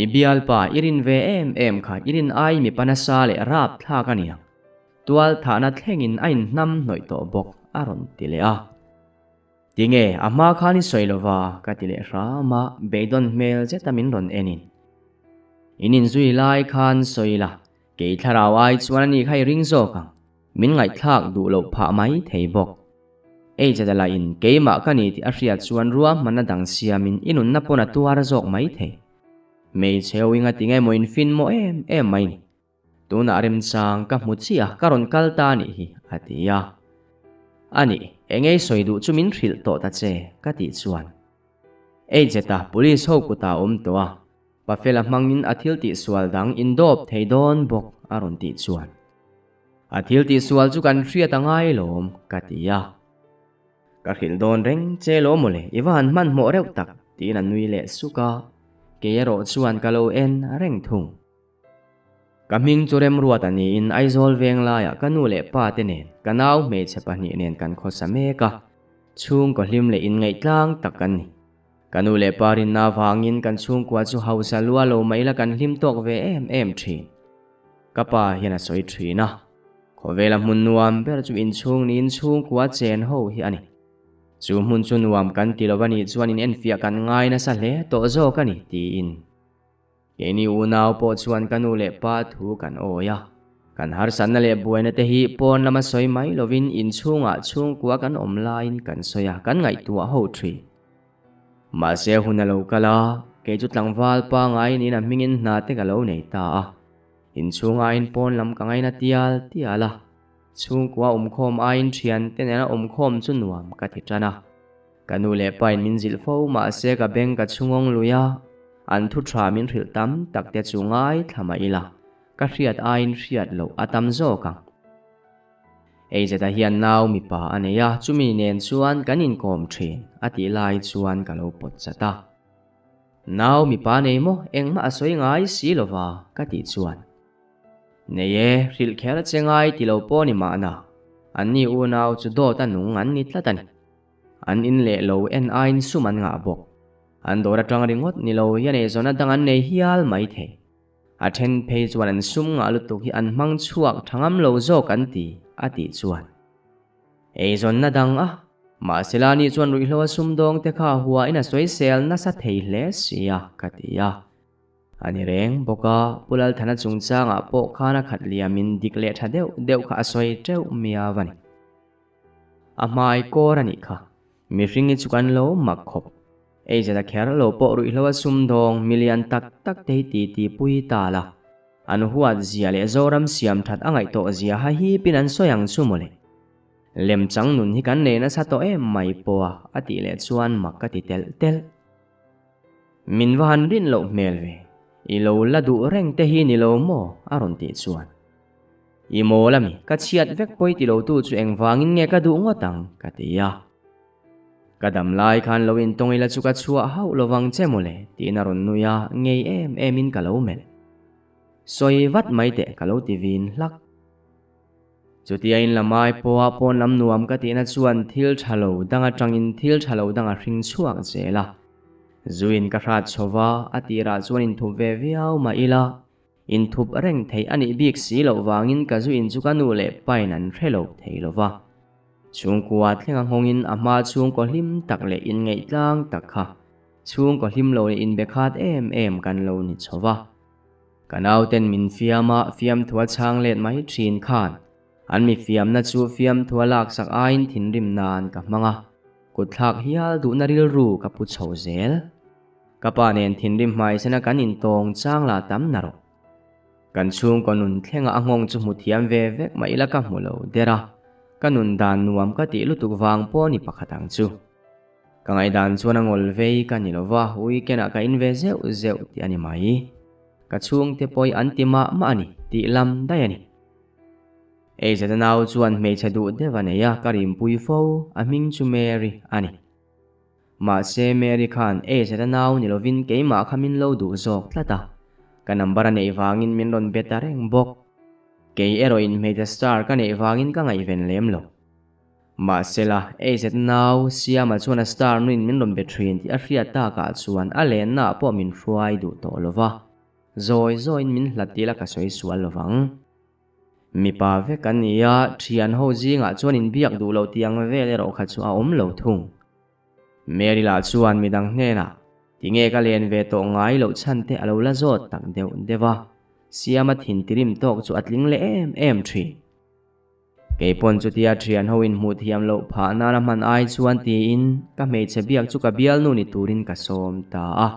I bialpa i rin ve em em kha i rin ai mipa nasa leh rap thlak a niang. Tual thahna thlengin a inhnam hnawih tawh bawk, a rawn ti leh a. Tinge a hma khan i sawi lova ka ti leh hram a, beidawn hmel zeta min rawn en in. In inzui lai khan sawi la, kei thlarau ai chuan ani kha i ring zawk ang, min ngaihthlak duh loh phah mai thei bawk. Ei chadala in keimah ka ni tih a hriat chuan ruahmanna dang siamin i nunna pawn a tuar zawk mai thei. Hmeichhe ho inga tinge maw in fin maw em em mai ni. Tunah remchang ka hmu chiah a, ka rawn kal ta anih hi, a ti a. Anih, engei sawi duh chu min hrilh tawh ta che, ka tih chuan. Ei Jeta, police ho kutah a awm tawh a, Pafela hmangin a thil tihsual dang in dawp thei dawn bawk, a rawn tih chuan. A thil tihsual chu kan hriat a ngai lawm, ka ti a. Ka hrilh dawn reng che lo mawle, i va han hmanhmawh reuh tak, tiin a nui leh suk a, kei erawh chuan ka lo en reng thung. Ka hming chu Remruata niin Aizawl veng laiah ka nu leh pa te nen ka nau hmeichhe pahnih nen kan khawsa mek a, chhungkaw hlim leh inngaihtlang tak kan ni. Ka nu leh pa rinna avangin kan chhungkua chu hausa lua lo mah ila kan hlim tawk ve em em thin. Ka pa hian a sawi thin a, khawvela hmun nuam ber chu inchhung niin chhungkua chen ho hi a ni. Chu hmun chu nuam kan ti lo a nih chuan in enfiah kan ngai nasa hle tawh zawk a ni tiin. Keini unau pawh chuan ka nu leh pa thu kan awi a, kan harsatna leh buaina te hi pawn lama sawi mai lovin inchhungah chhungkua kan awm laiin kan sawi a, kan ngaihtuah ho thin. Mahse hun a lo kal a, kei chu tlangval pangai niin a hmingin hna te ka lo nei ta a, inchhung aiin pawn lam ka ngaina tial tial a, chhungkua awmkhawm aiin thiante nena awmkhawm chu nuam ka ti tan a. Ka nu leh pain min zilh fo mahse ka beng ka chhungawng lui a, an thu tha min hrilh tam tak te chu ngaithla mah ila, ka hriat aiin hriat loh a tam zawk ang. Eizeta hian nau mipa a nei a, chumi nen chuan kan inkawm thin a tih lai chuan ka lo pawt chat a. Nau mipa nei maw engmah a sawi ngai si lova ka tih chuan. Nei e, hrilh kher che ngai ti lo pawh ni mahna, anni unau chu dawt a nung an ni tlat a ni. An in leh lo en aiin sum an ngah bawk. An dawr atang ringawt ni lo hian eizawnna dang an nei hial mai thei. A then phei chuan an sum ngah lutuk hi an hmang chhuak tha ngam lo zawk an ti, a tih chuan. Eizawnna dang a, mahsela ni chuan ruihhlo a sumdawng te kha huain a sawisel nasa thei hle sia, ka ti a. A ni reng bawk a, Pu Lalthana chungchangah pawh khan a khat liamin dik leh tha deuh deuh kha a sawi teuh miau a ni. A hmai kawr a nih kha. Mihring hi chu kan lo mak khawp. Ei zet a kher lo pawh ruihhlo a sumdawng milian tak tak te hi ti ti pui ta la. An huat zia leh Zoram siam that a ngaih tawh zia ha hipin an sawi ang chu mawle. Lemchang nun hi kan nei nasa tawh em mai pawh a a tih leh chuan mak ka ti telh telh. Min va han rin loh hmel ve. I lo la duh reng te hi ni lo maw a rawn tih chuan. I mawl ami, ka chhiat vek pawi ti lo tu chu engvangin nge ka duh ngawt ang? ka ti a. Ka dam lai khan lo intawng ila chu ka chhuah hauh lovang che mawle tiin a rawn nui a, ngei em emin ka lo melh. Sawi vat mai teh ka lo ti vin hlak. Chutia in la mai pawha pawn lam nuam ka tihna chuan thil tha lo dang atangin thil tha lo dang a hring chhuak zel a. Zuin ka hrat chho va, a tirah chuan inthup ve viau mah ila, Inthup reng theih a nih bik si loh vangin ka zu in chu ka nu leh pain an hre lo thei lo va. Chhungkua thlenga nghawngin a hma chhungkaw hlim tak leh inngeih tlang tak kha chhungkaw hlim lo leh inbe khat em em kan lo ni chho va. Ka nauten min fiam a, fiamthua chhang let mai thin khan an mi fiamna chu fiamthua laksak aiin thinrim nan ka hmang a, kutthlak hial duhna rilru ka pu chho zel. Ka pa nen thinrim hmaisena kan intawng chang la tam na rawh. Kan chhungkaw nun thlenga a nghawng chu hmu thiam ve vek mah ila ka hmu lo der a, ka nun dan nuam ka tih lutuk vang pawh ni pakhat ang chu. Ka ngaihdan chuan a ngawl vei ka ni lova, weekend ah ka in ve zeuh zeuh tih a ni mai. Ka chhungte pawh an ti mah mah a ni tih lam daih a ni. Ei zeta nau chuan hmeichhe duh deuh a nei a, ka rimpui fo, a hming chu Mary a ni. Mahse Mary khan ei zeta nau ni lovin keimah kha min lo duh zawk tlat a, ka number a neih vangin min rawn be ta reng bawk. Kei erawhin hmeichhe star ka neih vangin ka ngaihven lem lo. Mahsela, AZ nau Siama chuan a star nuin min rawn be thin tih a hriat takah chuan a lennaah pawh min hruai duh tawh lo va, zawi zawiin min hlat ila ka sawi sual lo vang. Mipa vek an ni a, thian ho zingah chuan inbiak duh loh tih ang vel erawh kha chu a awm lo thung. Mary lah chuan midang hnenah, Tinge ka len ve tawh ngai loh chhan te a lo la zawt tak deuh deuh a, Siama thin tirim tawk chu a tling leh em em thin. Kei pawn chutia thian ho in hmuh thiam loh phah nana hman ai chuan tiin ka hmeichhe biak chu ka bialnu ni turin ka sawm ta a.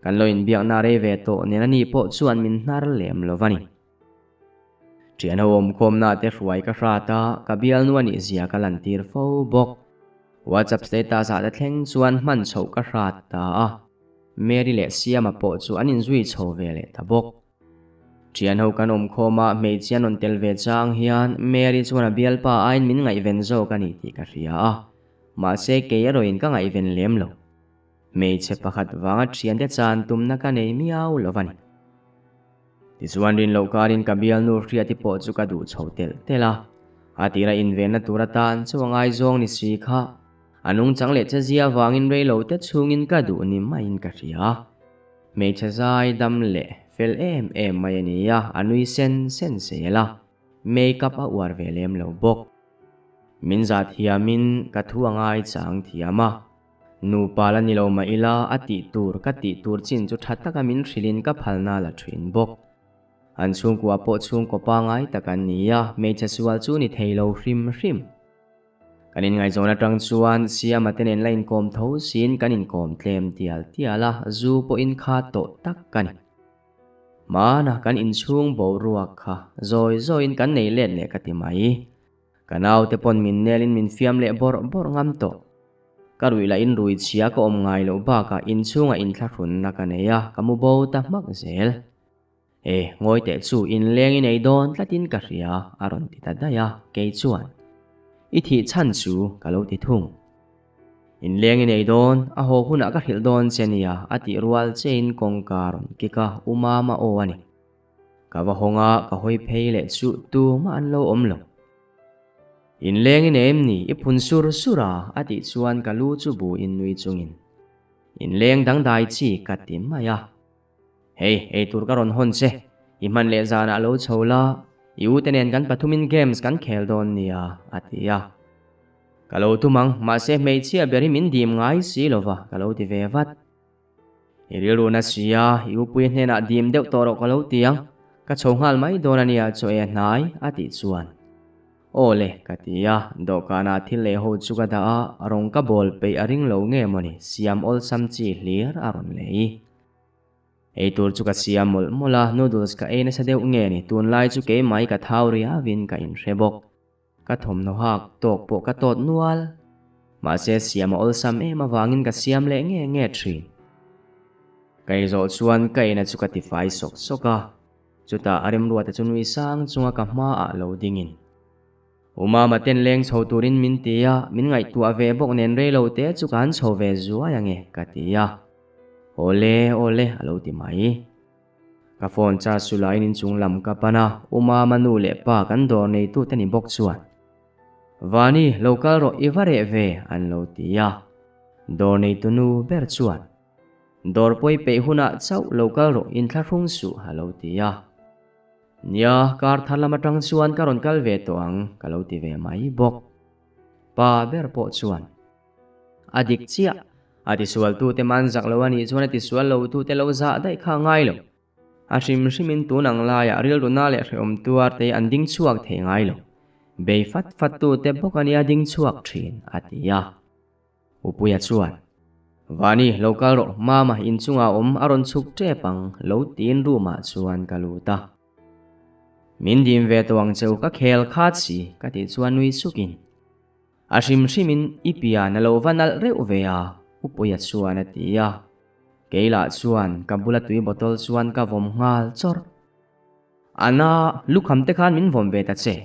Kan lo inbiakna rei ve tawh nen ani pawh chuan min hnar lem lo va ni. Thian ho awmkhawmna te hruai ka hrat a, ka bialnu a nih zia ka lantir fo bawk. WhatsApp status ah te thleng chuan hman chhoh ka hrat ta a. Mary leh Siama pawh chu an inzui chho ve leh ta bawk. Thian ho kan awmkhawm a, hmeichhia an rawn tel ve chang hian Mary chuan a bialpa aiin min ngaihven zawk a ni tih ka hria a, mahse kei erawhin ka ngaihven lem lo. Hmeichhe pakhat vanga thiante chan tumna ka nei miau lo va ni. Tichuan rin loh karin ka bialnu hriati pawh chu ka duh chho telh telh a, a tira invenna tur atan chu a ngaizawng ni si kha a nungchang leh chezia vangin reilo te chhungin ka duh ni maiin ka hria. Hmeichhe zai dam leh fel em em mai a ni a, a nui sen sen zel a, make up a uar ve lem lo bawk. Min zah thiamin ka thu a ngai chang thiam a, nupa la ni lo mah ila a tih tur ka tih tur chin chu tha taka min hrilhin ka phalna la thin bawk. An chhungkua pawh chhungkaw pangai tak an ni a, hmeichhe sual chu ni thei lo hrim hrim. Kan inngaihzawn atang chuan Siama te nen la inkawm tho siin kan inkawm tlem tial tial a, zu pawh in kha tawh tak ka ni. Hmana kan inchhung boruak kha zawi zawiin kan nei let leh ka ti mai. Ka naute pawn min nelin min fiam leh bawrh bawrh ngam tawh. Ka ruih lah in rui chhia ka awm ngai loh bakah inchhungah inthlahrunna ka nei a, ka mu bo ta hmak zel. E, ngawi teh chu inleng i nei dawn tlatin ka hria, a rawn ti ta daih a, kei chuan, I thih chhan chu ka lo ti thung. Inleng i nei dawn, a haw hunah ka hrilh dawn che nia, a tih rual chein kawngka a rawn kik a, U Mama aw a ni. Ka va hawng a, ka hawi phei leh chu tumah an lo awm lo. Inleng i nei em ni, i phun sur sur a, a tih chuan ka lu chu bu in nui chungin, Inleng dangdai chi ka ti mai a. Hei, eitur ka rawn hawn che. I hman leh zanah lo chho la, i ute nen kan pathumin games kan khel dawn nia, a ti a. Ka lo tum ang, mahse hmeichhia ber hi min dim ngai si lo va, ka lo ti ve vat. I rilru na si a, i upui hnenah dim deuh tawh rawh ka lo ti ang, ka chho nghal mai dawn a nia chaw ei a hnai, a tih chuan. Aw le, ka ti a, dawhkanah thil leh ho chu ka dah a, rawng ka bawl peih a ring lo nge mawni, siam awlsam chi hlir a rawn lei. Ei tur chu ka siam mawlh mawlh a, noodles ka ei nasa deuh nge ni, tunlai chu keimah ka thau riauin ka inhre bawk. Ka thawmhnaw hak tawk pawh ka tawt nual. Mahse siam a awlsam em avangin ka siam leh nge nge thin. Ka ei zawh chuan ka eina chu ka tifai sawk sawk a, chutah a remruata chu nui sang chunga ka hmaah lo dingin. U Mama ten leng chho turin min ti a, min ngaihtuah ve bawk nen rei lo te chu ka han chho ve zuai ange ka ti a. Awle, awle a lo ti mai. Ka phone charge chu laiin inchung lam ka pan a, U Mama nu leh pa kan dawr neitu te ni bawk chuan, Vani, lo kal rawh i va reh ve an lo ti a. Dawr neitu nu ber chuan, Dawr pawi peih hunah chauh lo kal rawh inthlahrung suh a lo ti a. Nia, kar thar lam atang chuan ka rawn kal ve tawh ang, ka lo ti ve mai bawk. Pa ber pawh chuan, A dik chiah, a tisualtute man zak lo a nih chuan a tisual lotute lo zah daih kha a ngai lo. A hrim hrimin tun ang laiah rilru na leh hrehawm tuar te an ding chhuak thei ngai lo. Bei fat fattute bawk a nia ding chhuak thin, a ti a. Upuia chuan, Vani, lo kal rawh, Mama inchungah awm a rawn chhuk tep ang, lo tiin room ah chuan ka lut a. Min dim ve tawh ang cheu ka khel khat si, ka tih chuan nui sukin, A hrim hrimin i pian a lo va nalh reuh ve a, Upuia chuan a ti a. Kei lah chuan ka bula tui bottle chuan ka vawm nghal chawrh. Ana, lukham te khan min vawm ve ta che.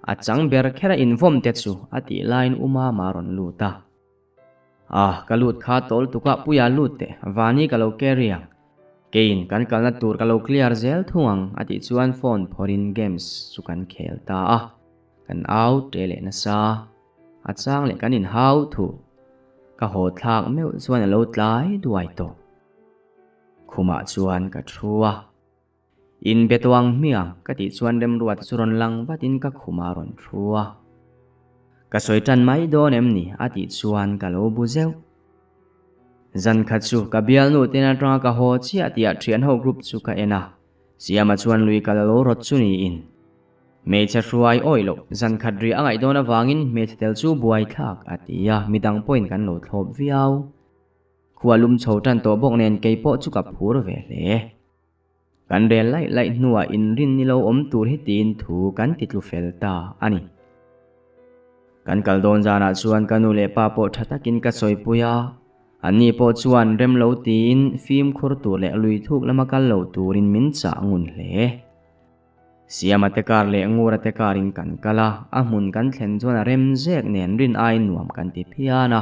A chang ber kher a invawm te chu a tih laiin U Mama a rawn lut a. Ah, ka lut kha tawl tukah Puia lut teh, Vani ka lo carry ang. Keiin kan kalna tur ka lo clear zel thung ang a tih chuan phone phawrhin games chu kan khel ta a, kan au ṭe leh nasa. A chang leh kan inhau thu. Ka haw thlak meuh chuan a lo tlai duai tawh. Khumah chuan ka thu a. Inbe tuang hmiang ka tih chuan remruata chu rawn lang vatin ka khumah a rawn thu a. Ka sawi tan mai dawn em ni a tih chuan ka lo bu zeuh. Zan khat chu ka bialnu ten atanga ka haw chiah tihah thianho group chu ka en a, Siama chuan lui kal a lo rawt chu niin. Hmeichhe hruai awih loh zan khat ri a ngaih dawn avangin hmeichhe tel chu buaithlak a ti a, midang pawhin kan lo thlawp viau. Khua lum chho tan tawh bawk nen kei pawh chu ka phur ve hle. Kan rel laih laih hnuah inrin ni lo awm tur hi tiin thu kan ti tlu fel ta a ni. Kan kal dawn zanah chuan ka nu leh pa pawh tha takin ka sawipui a, anni pawh chuan rem lo tiin fimkhur tur leh lui thuk lama kal lo turin min chah ngun hle. Siama te kar leh Ngura te karin kan kal a, a hmun kan thlen chuan a rem zek nen rin aiin nuam kan ti phian a.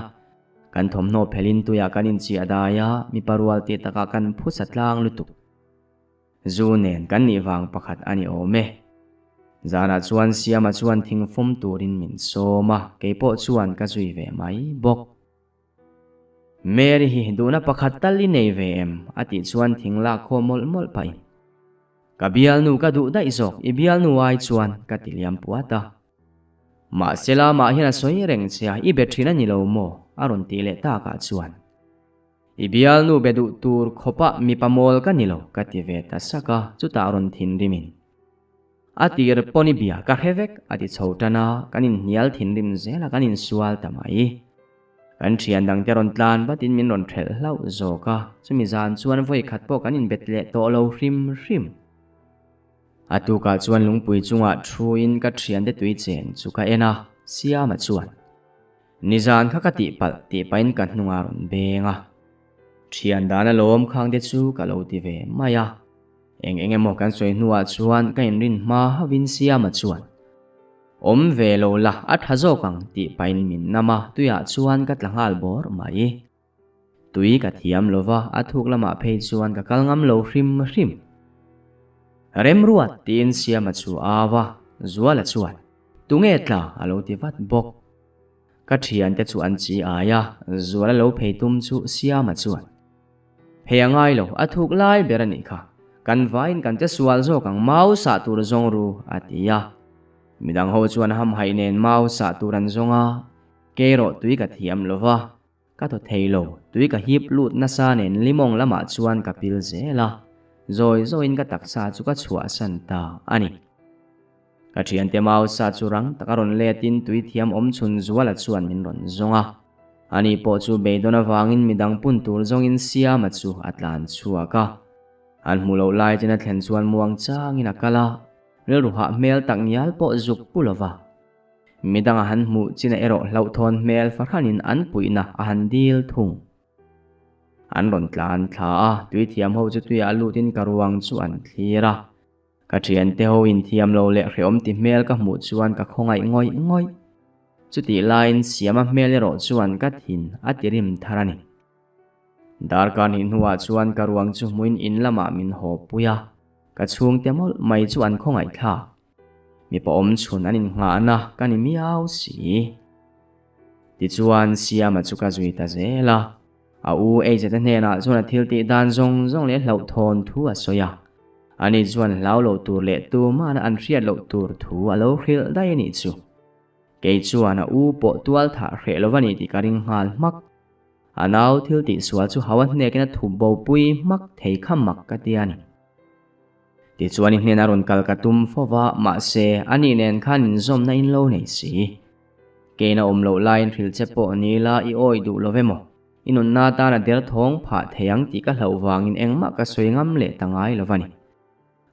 Kan thawmhnaw phelin tuiah kan inchiah dai a, mipa rual tih takah kan phusa tlang lutuk. Zu nen kan nih vang pakhat a ni awm e. Zanah chuan Siama chuan thingfawm turin min sawm a, keipawh chuan ka zui ve mai bawk. Mary hi duhna pakhat tal i nei ve em? a tih chuan thing lak khawm mawlh mawlh pahin, Ka bialnu ka duh daih zawk, i bialnu ai chuan ka ti liam puat a. Mahse lamah hian a sawi reng che a, i be thin a ni lo maw? a rawn tih leh takah chuan, I bialnu be duh tur khawpah mipa mawl ka ni lo ka ti ve ta sak a, chutah rawn thinrimin, A tir pawn i bia ka hre vek a ti chho tan a, kan inhnial thinrim zel a, kan insual ta mai. Kan thian dangte rawn tlan vatin min rawn thelh hlauh zawk a, chumi zan chuan vawi khat pawh kan inbet leh tawh lo hrim hrim. A tukah chuan lungpui chungah thuin ka thiante tui chen chu ka en a, Siama chuan, Nizan kha ka tihpalh tih pahin ka hnungah rawn beng a. Thian dan alawm khangte chu ka lo ti ve mai a. Eng eng emaw kan sawi hnuah chuan ka inrin hma hauhin Siama chuan, Awm ve lo la, a tha zawk ang tih pahin min nam a, tuiah chuan ka tla nghal bawr mai. Tui ka thiam lo va, a thuk lamah phei chuan ka kal ngam lo hrim hrim. Remruat tiin Siama chu a au a, Zuala chuan, Tunge tla? a lo ti vat bawk. Ka thiante chu an chi ai a, Zuala lo phei tum chu Siama chuan, Hei a ngai lo, a thuk lai ber a nih kha. Kan vaiin kan che sual zawk ang, mau sah tur zawng ru, a ti a. Midang ho chuan hamhaih nen mau sah tur an zawng a, Keirawh tui ka thiam lo va, Ka thaw thei lo, tui ka hip lut nasa nen limawng lamah chuan ka pil zel a, zawi zawiin ka taksa chu ka chhuahsan ta a ni. Ka thiante mausa chu rang taka rawn letin tui thiam awm chhun Zuala chuan min rawn zawng a, ani pawh chu beidawn avangin midang pun tur zawngin Siama chu a tlan chhuak a. An hmuh loh lai chen a thlen chuan muang changin a kal a, rilru hah hmel tak ngial pawh zuk pu lova. Midang a han hmuh chin a erawh hlauhthawn hmel fahranin an puihna a han dil thung. An rawn tlan thla a, tuithiam ho chu tuiah lutin ka ruang chu an thlir a. Ka thiante ho inthiam lo leh hrehawm ti hmel ka hmuh chuan ka khawngaih ngawih ngawih. Chutih laiin Siama hmel erawh chuan ka thin a ti rim thar a ni. Darkar hnih hnuah chuan ka ruang chu hmuin in lamah min haw pui a, ka chhungte mawlh mai chu an khawngaih thlak. Mipa awm chhun an innghahna ka ni miau si. Tichuan Siama chu ka zui ta zel a, a u Eizete hnenah chuan a thil tih dan zawng zawng leh hlauhthawn thu a sawi a. Ani chuan hlau loh tur leh tumahna an hriat loh tur thu a lo hrilh daih a nih chu. Kei chuan a u pawh tual thah hreh lo va ni tih ka ring nghal hmak. A nau thil tih sual chu hau a hnekin a thup bo pui hmak thei kha mak ka ti a ni. Tichuan i hnena rawn kal ka tum fo va, mahse, ani nen khan inzawmna in lo nei si. Keina awm loh laiin hrilh che pawh ni la i awi duh lo ve maw? I nunna tana derthawng phah thei ang tih ka hlauh vangin engmah ka sawi ngam leh ta ngai lo va ni.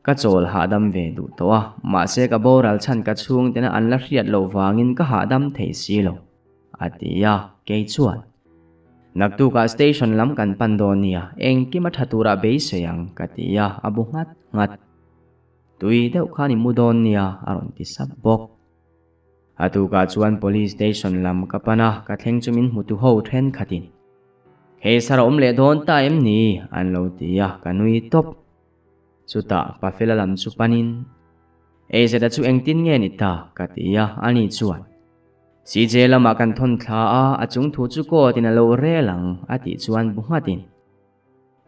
Ka chawl hahdam ve duh tawh a, mahse ka boral chhan ka chhungtena an la hriat loh vangin ka hahdam thei si lo, a ti a, kei chuan. Naktukah station lam kan pan dawn nia, engkim a tha turah beisei ang, ka ti a, a bu nghat nghat. Tui deuh khan i mu dawn nia, a rawn ti sap bawk. A tukah chuan police station lam ka pan a, ka thleng chu min hmutu ho thenkhatin. Keisar a awm leh dawn ta em ni? an lo ti a, ka nui tawp. Chutah Pafela lam chu panin, Eizeta chu engtin nge ni ta? ka ti a, ani chuan, CJ lamah kan thawn thla a, a chung thu chu court in a lo rel ang, a tih chuan bu nghatin,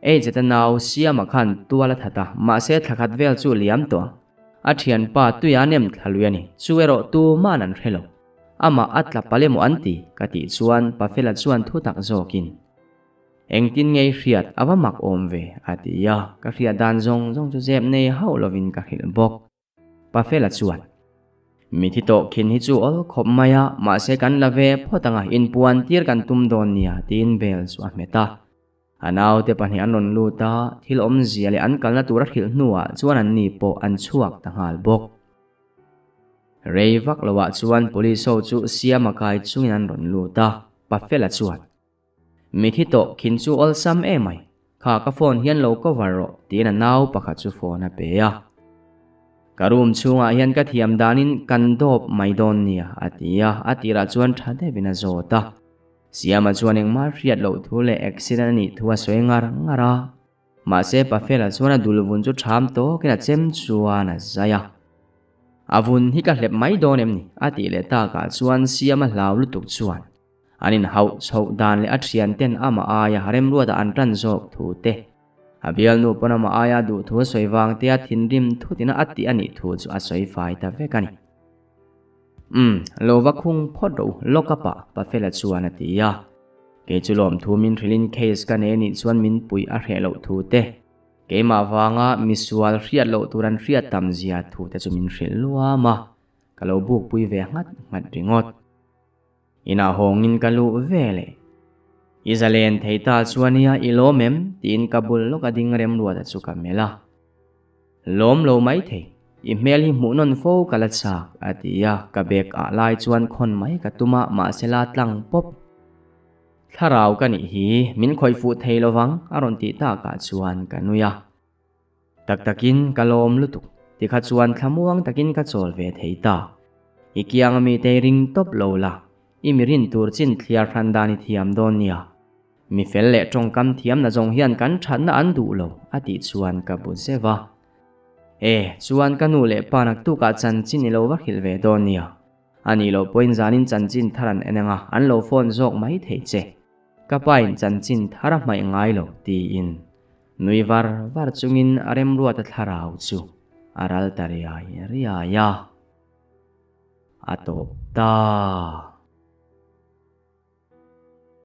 Eizeta nau Siama khan tual a that a, mahse thla khat vel chu liam tawh ang. A thianpa tuia nem thla lui a ni, chu erawh tuman an hre lo. Amah a tla palh emaw an ti, ka tih chuan Pafela chuan thu tak zawkin, Engtin ngei hriat a va mak awm ve, a ti a, ka hriat dan zawng zawng chu zep nei hauh lovin ka hrilh bawk. Pafela chuan, Mithi tawh khin hi chu awl khawp mai a, mahse kan la ve phawt anga inpuan tir kan tum dawn nia, tiin bel chu a hmet a. A naute pahnih an rawn lut a, thil awmzia leh an kalna tur a hrilh hnuah chuan anni pawh an chhuak ta nghal bawk. Rei vak loah chuan police ho chu Siama kai chungin an rawn lut a, Pafela chuan, Mithi tawh khin chu awlsam emai, kha ka phone hian lo cover rawh, tiin a nau pakhat chu phone a pe a. Ka room chhungah hian ka thiam danin kan dawp mai dawn nia, a ti a, a tirah chuan tha deuhin a zawt a. Siama chuan engmah hriat loh thu leh accident a nih thu a sawi ngar ngar a. Mahse Pafela chuan a dul vun chu ṭham tawkin a chem chuan a zai a. A vun hi ka hlep mai dawn em ni? a tih leh takah chuan Siama hlau lutuk chuan an inhauh chhoh dan leh a ṭhianten amah aia remruata an ṭan zawk thu te, a bialnu pawn amah aia duh thu a sawi vang tia thinrim thutin a tih a nih thu chu a sawi fai ta vek a ni. Umm, lo va khung phawt rawh u, lock up ah Pafela chuan a ti a. Kei chu lawmthu min hrilhin case ka nei anih chuan min puih a hreh loh thu te, keimah vanga misual hriat loh tur an hriat tam zia thu te chu min hrilh luam a, ka lo bukpui ve nghat nghat ringawt. Inah hawngin ka luh ve leh. I zalen thei ta chuan nia i lawm em? tiin ka bul lawk a ding remruata chu ka melh a. Lawm lo mai thei, i hmel hi hmuh nawn fo ka la chak, a ti a, ka bag ah lai chuan khawn mai ka tum a, mahse la tlang pawp. Thlarau ka nih hi, min khawih fuh thei lovang, a rawn tih takah chuan ka nui a. Tak takin ka lawm lutuk, tikha chuan thlamuang takin ka chawl ve thei ta. I kiang ami te i ring tawp lo la, i mi rin tur chin thliar hran dan i thiam dawn nia. Mi fel leh tawngkam thiamna zawng hian kan thatna an duh lo, a tih chuan ka bu zeuh a. E, chuan ka nu leh pa naktukah chanchin i lo va hrilh ve dawn nia. A nih loh pawhin zanin chanchin thar an en ang a, an lo phone zawk mai thei che. Ka pain chanchin thar a hmaih ngai lo, tiin nui var var chungin a remruata thlarau chu a ral ta riai riai a. A tawp ta.